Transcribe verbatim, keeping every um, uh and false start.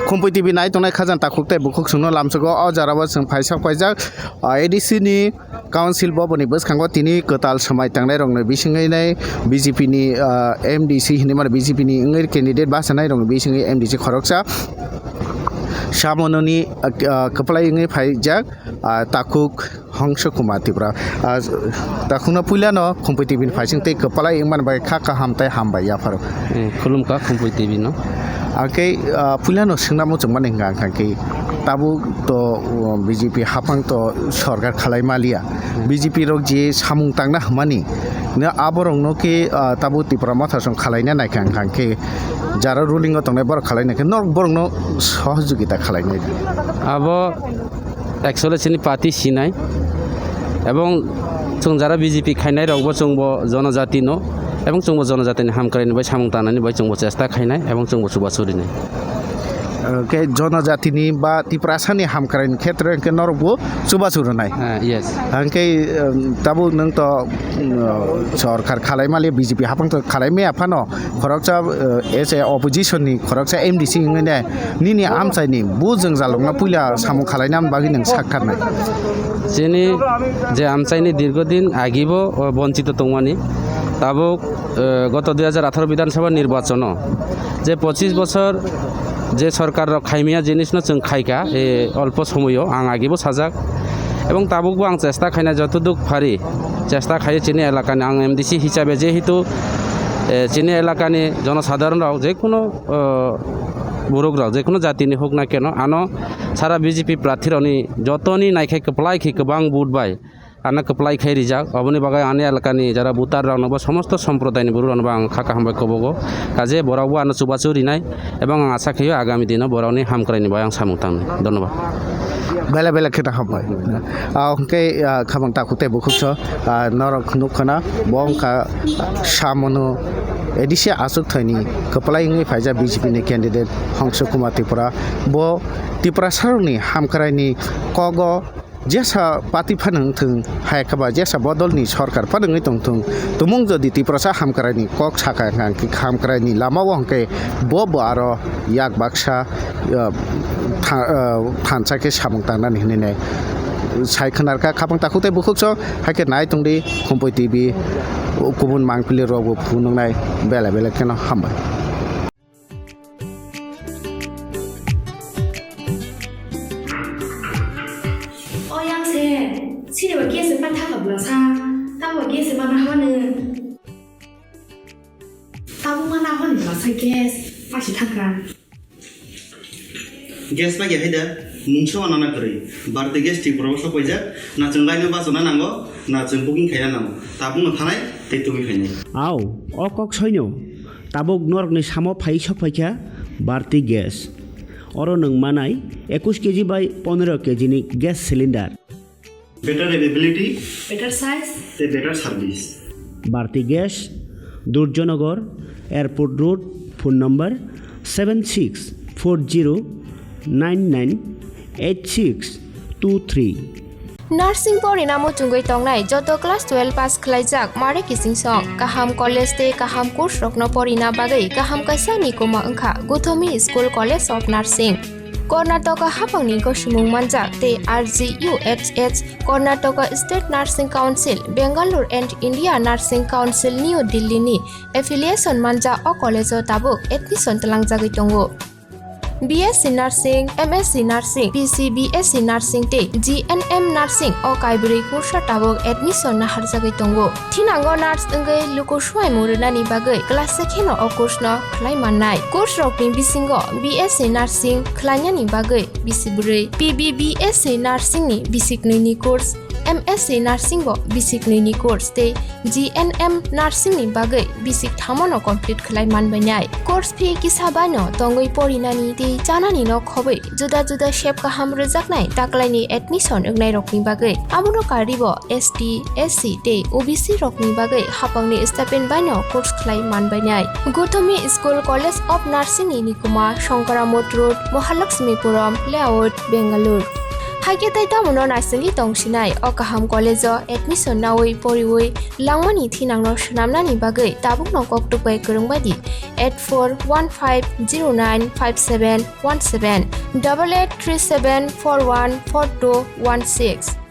Khumpui T V nai tongnai khajang takhuk tei bukhuk songno lamsogo. O jora o chwng phaisa phaijak, ah, A D C ni council bo boni bwskango tini kwtal swmai tangnai rokni bisingwi nai B J P ni, ah, M D C hinwi mano B J P ni wngwi candidate bachanai rokni bisingwi M D C khoroksa Samononi, ah, ah, kwplai wngwi phaijak, ah, takhuk Hongso Kumar Tripura. Ah, takhukno puilano Khumpui T V ni phaising tei kwplai wngmani bai kha kaham tei hambai yapharo. Eh, khulumkha Khumpui T V no. Akhe, ah, puilano swngna muchungmani hwnka hwnka khe tabuk to, uh, B J P haphang to sorkar khalai maliya. Hmm. B J P rok je samung tangna hwnmani, no aborokno khe, ah, tabuk Tipra Motha song khalaina naikha hwnka khe jara ruling o tongnai borok khalaina khe norok borokno sohojogita khalainai. Abo Actually, chini party sinai. Ebong chwng jara B J P khainai rokbo chwngbo jonojati no, ebong chwngbo jonojatini hamkraini bai samung tangnani bai chwngbo chesta khainai, ebong chwngbo chubachu rinai. Hwnkhe jonojatini ba Tiprasani hamkraini khetre hwnkhe norokbo chubachu rwnai. Ah, yes. Hwnkhe, um, tabuk nwng to, um, sorkar khalai mali B J P haphang to khalai maya phano, khoroksa, eh, as a opposition ni khoroksa M D C wngwi ne nini amchaini bu jwngjalrokno puila samung khalaina bagwi nwng sak tharnai. Chini je amchaini dirgodin agibo, o, bonchito tongmani, tabuk, eh, goto dui hajar atharo Bidhan Sabha nirbachono je pochis bochor je sorkar rok khaimya jinisno chwng khaika, e, olpo somoyo ang agibo sajak. Ebong tabukbo ang chesta khaina jotoduk phari chesta khaio chini elakani, ang M D C hisabe jehetu, eh, chini elakani jonosadharon rok jekuno, eh, borok rok jekuno jatini hok na keno ano sara B J P prarthi rokni jotoni naikhai kwplai khe kwbang vote bai ano kwplai khai rijak, oboni bagwi ani elakani jara voter rokno bo somosto somprodaini borok rokno bo ang kha kaham bai kobogo, kaje borok bo ano chubachu rinai. Ebong ang asa khaio agami dino borokni hamkraini bai ang samung tangnai. Dhonnobad. Belai belai kheno hambai. Ah, hwnkhe, ah, khamang takhuk tei bukhuk so, ah, norok nukha na, bo wngkha Samono A D C achuk thani kwplai wngwi phaijak B J P ni candidate Hongso Kumar Tripura. Bo Tiprasarokni hamkraini kogo jesa party phano wngthung, hai khe ba jesa bodolni sorkar phano wngwi tongthung, tumung jodi Tiprasa hamkraini kok saka hwnkha hwnkhe hamkraini lama o hwnkhe bo bo aro yak baksa, ah, tha-, ah, thansa khe samung tangnani hinwi nai sai khwnarkha. Khapang takhuk tei bukhuk so hai khe nai tongdi Khumpui T V, kubun mangpili rok bo phunuknai belai belai kheno hambai. O yang se, sini ba gas se pa thaka bla sa, ta ba gas se ma na hwa ne. Ta bu ma na hwa ne bla sa gas, pa si thaka. Gas pa ge haida, mungsa wa nana kwrwi. Bharti Gas Tripura o sok paijak, na chwng line o bachana nango, na chwng booking khaina nango. Tabuk no thanai, tei tubui khainai. Au, o kok soino. Tabuk norokni samo phai sok phaikha Bharti Gas. Oro nwng manai ekush K G bai pondro K G ni gas cylinder. Better availability, better size, tei better service. Bharti Gas, Durjanagar, Airport Road, phone number seven six four zero nine nine eight six two three. Nursing porina muchungwi tongnai joto class twelve pass khlaijak mare kiching song, kaham college tei kaham course rokno porina bagwi kaham kaisa ni kuma wngkha Guthomi School College of Nursing. Karnataka haphangni gosimung manjak tei R G U H S Karnataka State Nursing Council, Bangalore and India Nursing Council New Delhi ni affiliation manjak o college o tabuk admission twlangjagwi tongo. B S C Nursing, M S C Nursing, P C B S C Nursing tei G N M Nursing o kaibrwi kursa tabuk admission naharjagwi tongo. Thinango nurse wngwi luku swimung rwnani bagwi class se kheno o course no khlai mannai. Course rokni bisingo B S C Nursing khlainani bagwi bisi bwrwi, P B B S C Nursing ni bisi knwi ni course, M S C Nursing bo bisi knwi ni course tei G N M Nursing ni bagwi bisi thamo no complete khlai manbainai. Course fee kisa bai no tongwi porinani tei chanani no khobwi juda juda sep kaham rwjaknai taklaini admission wngnai rokni bagwi. Abono karwi bo S T, S C tei O B C rokni bagwi haphangni stipend bai no course khlai manbainai. Guthomi School College of Nursing ni nikuma Shankaramot Road, Mahalakshmipuram Layout, Bangalore. Hakhe tei tamono naisingwi tongsinai o kaham college-o admission nawi poriwi langmani thinangno swnamnani bagwi tabukno koktwk bai kwrwng bai di eight four one five zero nine five seven one seven, double eight three seven four one four two one six.